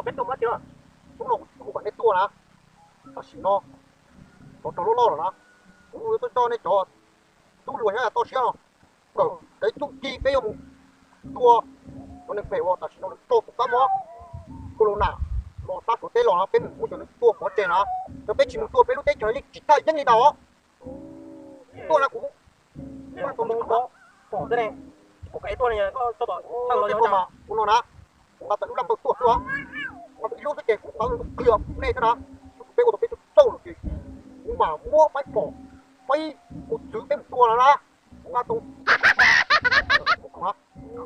Peb tuaj mus dab tsi no? Hnub no kuv kom nej tuaj na, tam sim no cov rog loj loj lawm na, kuv yuav tuaj coj nej cov tub hluas nyob toj siab no, kom peb txuj ci peb yuav mus tua cov neeg phem uas tam sim no nws raug tus kab mob corona los sab Suav teb los no, peb mus muab cov neeg tua pov tseg na. Yog peb tsis mus tua peb lub teb chaws yeej tsis thaj yeeb li ntag os. Tuaj na kuv, tuaj mus pom, pom tej ne, pom kev tuaj ne, koj txhob tom tej tuaj mas ua no na, kuv nqa tawm lub laj npawg tuaj xwb os. Nqa tau ib lub xwb ces kuv tau qhia nej thiab na. Peb ua tau peb tug txauj lawm ces kuv mam muab faib pom, faib mus txwv peb mus tua no na. Kuv nqa tau,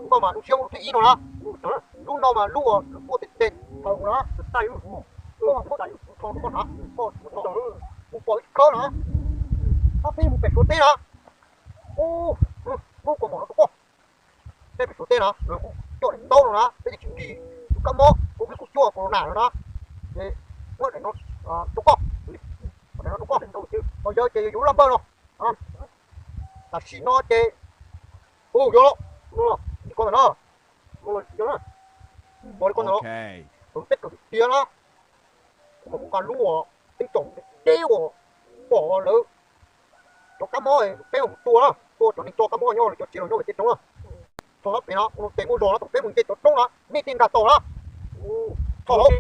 koj mas zoo siab ua lub thib ib no na. Lub no mas lub uas lub ua tes tes thaum na, koj mas muab tso rau koj na, koj tso, kuv pom ib khawb na. Tab peb mus pem Suav teb na. Ub, muab kua mom no rau koj. Peb pem Suav teb na, lawv kuj coj daim ntaub no na, peb tsis nkim tus kab mob, kuv peb kuj cuaj corona no na. Ces muab daim no rau koj, daim no rau koj. Ho yog ces yuav laj npawg no, tam sim no ces, ua yog los, li ko ntawm no, ua li ko ntawm no, peb kawm tiag na. Kuv mam kuv nqa lub uas teeb tsoom deb uas pom lawv cov kab mob, peb mus tua na, tua cov neeg tso kab mob nyob lawv cov tsev los nyob pem tej roob na. Txog no pem no ua tes muaj zog no, thaum peb mus nce cov roob no nej thiaj nkag tau na. Txog lawm.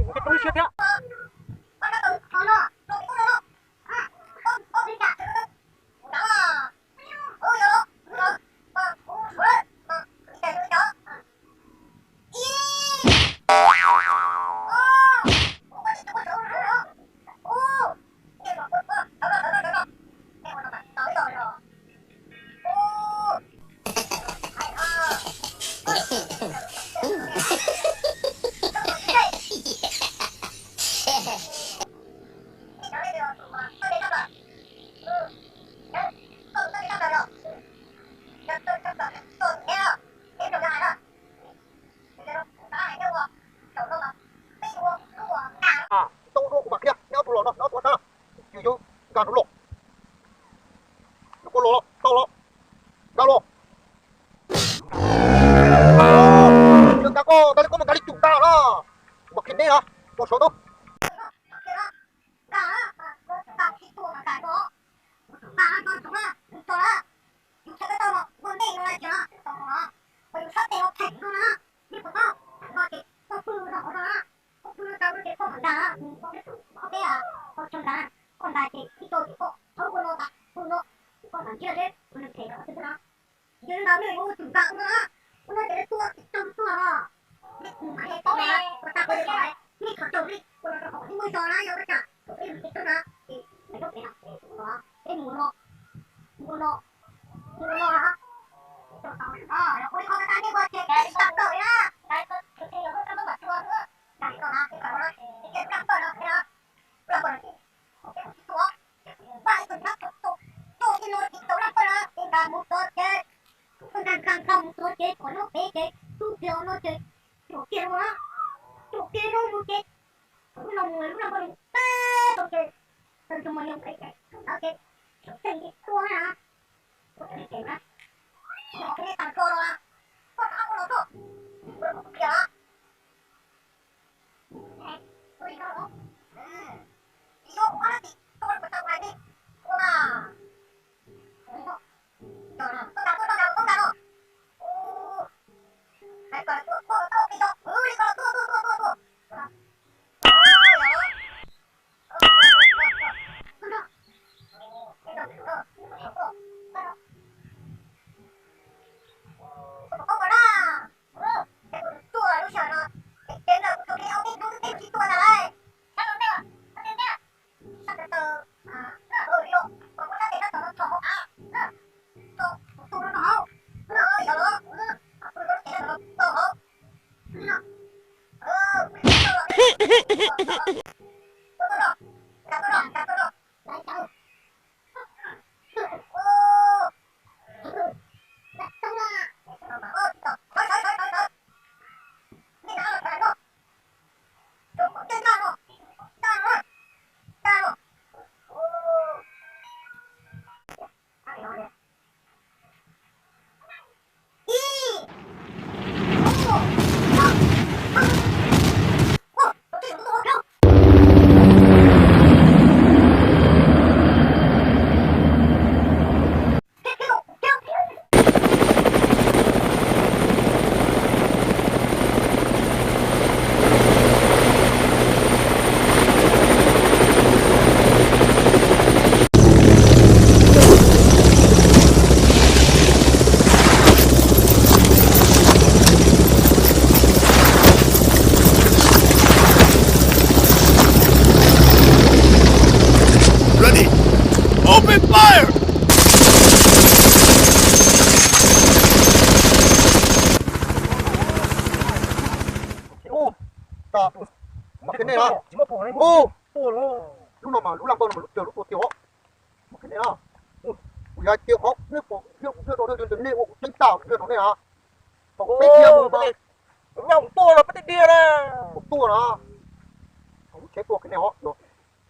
Tau dua kuv mam qhia, neb ob tug los no, neb ob tug los no, yus yuav nkag rau los, koj los, tau los, nkag los. Yog nkag koj, nkag li koj mas nkag li cum nkag na. Kuv mam qhia neb na, los saud tau. Yog li ntawd nej yuav ua txum nkag ua no na, ua no ces lawv tua tsis tau tuag os. Nej kuv mam hais tau na, ua tag koj li ko, nej thov caum li ua no rau qhov nej muaj zog na, yog ua cas thaum peb mus tsis tau na, ces lawv nyob pem no, peb mus no, mus no, mus no na. Ua li ko tas nej ua ces tsis tau plaub li na. Tsis tau na, tsis tau na, ces kab pawg no, kab pawg no ces npaj ib tug nyab tau, tau ib no ces tau laj pawg no ces nkag mus txog ces, nkag nkag nkag mus txog ces pom nyob pem ces tub kiag no ces, tub kiag no na, tub kiag no mus ces, lub no mus lub no mus teb tau ces, tau tus mus yog pem ces tus ntawd ces, tseem xeeb ces tua na, tua ces na, ua nej tag nrho no na, koj rov qab ua los tuaj, ua los kuv qhia na. Mas qhia nej na, u, lub no mas lub laj npawj no mas lub twg lub tua tiag os. Mas qhia nej na, kuv yog tias qhov nej pom thiab kuv thiaj rau nej, nej ua kuv ceeb tag kuv thiaj rau nej na. Thaum peb tiag mus mas, kuv tuaj na, kuv tuaj na, thaum lub tsheb tuaj qhia nej os,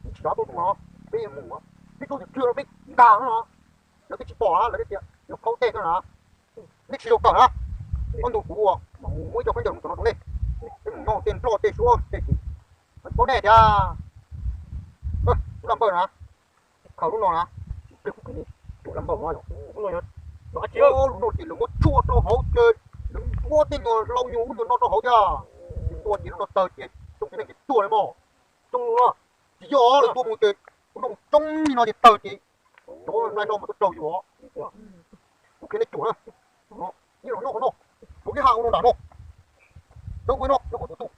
tsis xav tuaj tus no, peb mus, peb tuaj tiag tiag peb nkag no, lawv twb tsis pom lawv tias yog khaub tej na. Nej tsis zoo kawm na, ob ntu kuv mus muab ib co khaub ncaws mus txog no rau nej, peb mus noj tej nploj tej suab tej tus, paub nej tias lub laj npawj na, khaws lub no na, lub laj npawj no, lub no ces lawv muab tshuaj rau hauv ces lawv muab tej nyuag hlau nyuag ub nyuag no rau hauv thiab, tua ces lub no tawg ces tsoom txiv neej ces tuag li mog. Tsis yog lawv tua mus ces lub no mus tsoob li no ces tawg ces cov nplai no mas tuaj raug yus os. Kuv qhia nej cuam na, ib los noj qhov no, kuv ib ha ua no nram no, tawb ua no rau qhov tus tuj.